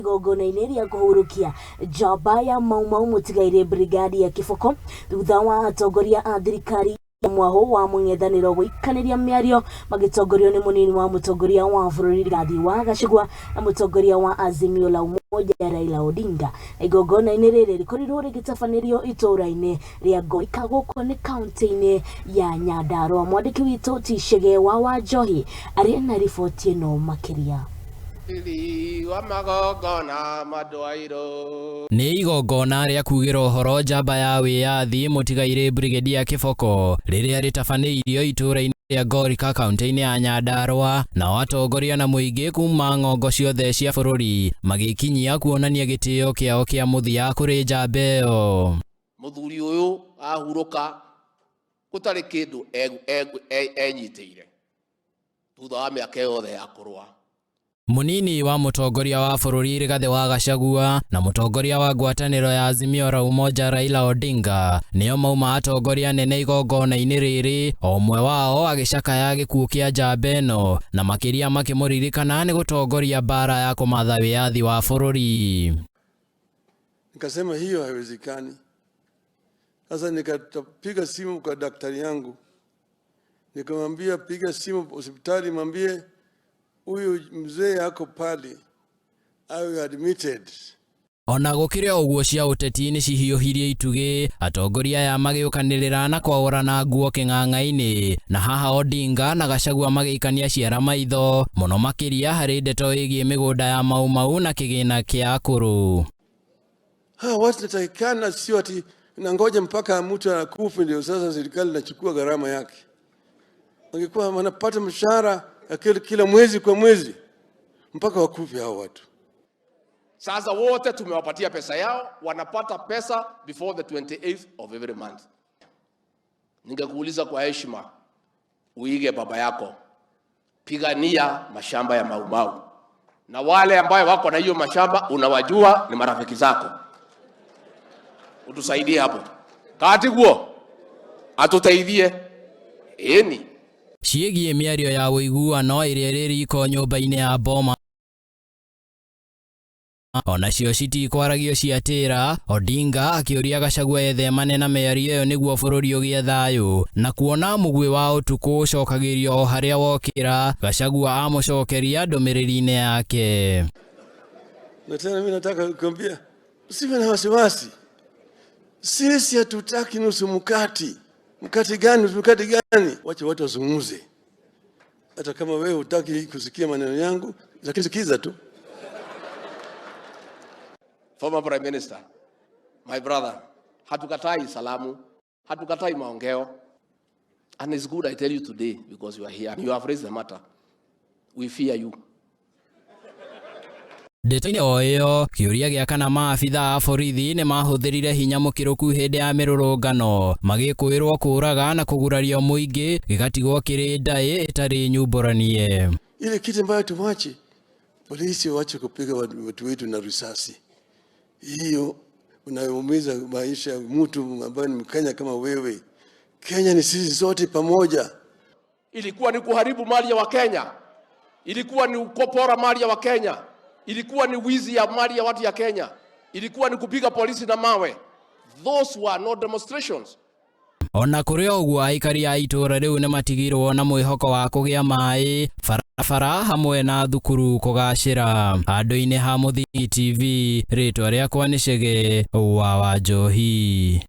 Igongona-inĩ rĩa kũhurũkia njamba ya Mau Mau mũtigairĩ Brigadier ya Kĩboko thutha wa atongoria a thirikari ya mwahũ wa mũng'ethanĩro gũikanĩria mĩario magĩtongorio nĩ mũnini wa mũtongoria wa bũrũri Rigathi wa Gachagua na mũtongoria wa Azimio la Umoja Raila Odinga. Igongona-inĩ rĩrĩ rĩkorirwo rĩgĩtabanĩrio itũũra-inĩ rĩa Ngoika gũkũ nĩ kaunti-inĩ ya Nyandarua. Mwandĩki witũ Ticege wa Wanjohi arĩ na riboti ĩno makĩria. Nĩ igongona rĩa kugĩra ũhoro njamba ya wĩyathi mũtigairĩ Brigadier Kĩboko rĩrĩa rĩtabanĩirio itũũra-inĩ rĩa Ngorika kaunti-inĩ ya Nyandarua, nao atongoria na mũingĩ kuma ng'ongo ciothe cia bũrũri magĩkinyia kuonania gĩtĩo kĩao kĩa mũthia kũrĩ njamba ĩyo. Mũthuri ũyũ ahurũka gũtarĩ kĩndũ enyitĩire thutha wa mĩaka yothe ya kũrũa. Mũnini wa mũtongoria wa bũrũri Rigathĩ wa Gachagua na mũtongoria wa ngwatanĩro ya Azimio la Umoja Raila Odinga nĩo mauma atongoria anene igongona-inĩ rĩrĩ, o ũmwe wao agĩcakaya gĩkuũ kĩa njamba ĩno na makĩria makĩmũririkana nĩ gũtongoria mbara ya kũmatha wĩyathi wa bũrũri. Nikasema hiyo haiwezekani. Sasa nikapiga simu kwa daktari yangu, nikamwambia piga simu hospitali, mwambie huyu mzee ako pale awe admitted. Ona gũkĩrĩ o ũguo cia ũteti nĩ cihiũhirie itugĩ, atongoria aya magĩũkanĩrĩra na kwaũrana nguo kĩng'ang'a-inĩ, na haha Odinga na Gachagua magĩikania ciara maitho, mũno makĩria harĩ ndeto ĩgiĩ mĩgũnda ya Mau Mau na kĩgĩna kĩa akũrũ. Hawa watu natakikana, sio ati nangoja mpaka mtu akufe ndio sasa serikali inachukua gharama yake. Wangekuwa wanapata mshahara ya kila mwezi kwa mwezi mpaka wakufe hao watu. Sasa wote tumewapatia pesa yao, wanapata pesa before the 28th of every month. Ningekuuliza kwa heshima, uige baba yako, pigania mashamba ya Mau Mau, na wale ambayo wako na hiyo mashamba unawajua ni marafiki zako, utusaidie hapo katiguo atuteithie ĩni. Ciĩgiĩ mĩario ya ũiguano ĩrĩa ĩrĩ riko nyũmba-inĩ ya Boma onacio citikwaragio ciatĩra. Odinga akĩũria Gachagua ethemane na mĩario ĩyo nĩguo bũrũri ũgĩe thayũ, na kuona mũguĩ wa ũtukũ ũcokagĩrio o harĩa wokĩra, Gachagua amũcokeria ndũmĩrĩri-inĩ yake. Na tena mimi nataka kuambia usiwe na wasiwasi, sisi hatutaki nusu mkate. Mkate gani? Nusu mkate gani? Wacha watu wazungumze, hata kama wewe hutaki kusikia maneno yangu, lakini sikiza tu. Former Prime Minister, my brother, hatukatai salamu, hatukatai maongeo. And it's good I tell you today because you are here and you have raised the matter. We fear you. Ndeto-inĩ o ĩyo, kĩũria gĩa kana maabitha a borithi nĩ mahũthĩrire hinya mũkĩrũku hĩndĩ ya mĩrũrũngano magĩkũĩrwo kũũraga na kũgurario mũingĩ gĩgatigwo kĩrĩ ndaĩ ĩtarĩ nyumbũranie. Ile kitu ambayo tuwache polisi wache kupiga watu wetu na risasi, hiyo unaumiza maisha ya mtu ambaye ni Mkenya kama wewe. Kenya ni sisi sote pamoja. Ilikuwa ni kuharibu mali ya Wakenya, ilikuwa ni kupora mali ya Wakenya, ilikuwa ni wizi ya mali ya watu ya Kenya, ilikuwa ni kupiga polisi na mawe. Those were not demonstrations. Ona kũrĩ o ũguo, aikari a itũũra rĩu nĩ matigirwo na mwĩhoko wa kũgĩa maĩ, barabara hamwe na thukuru kũgacĩra. Handũ-inĩ ha Mũthingi TV, rĩtwa rĩakwa nĩ Chege wa Wanjohi.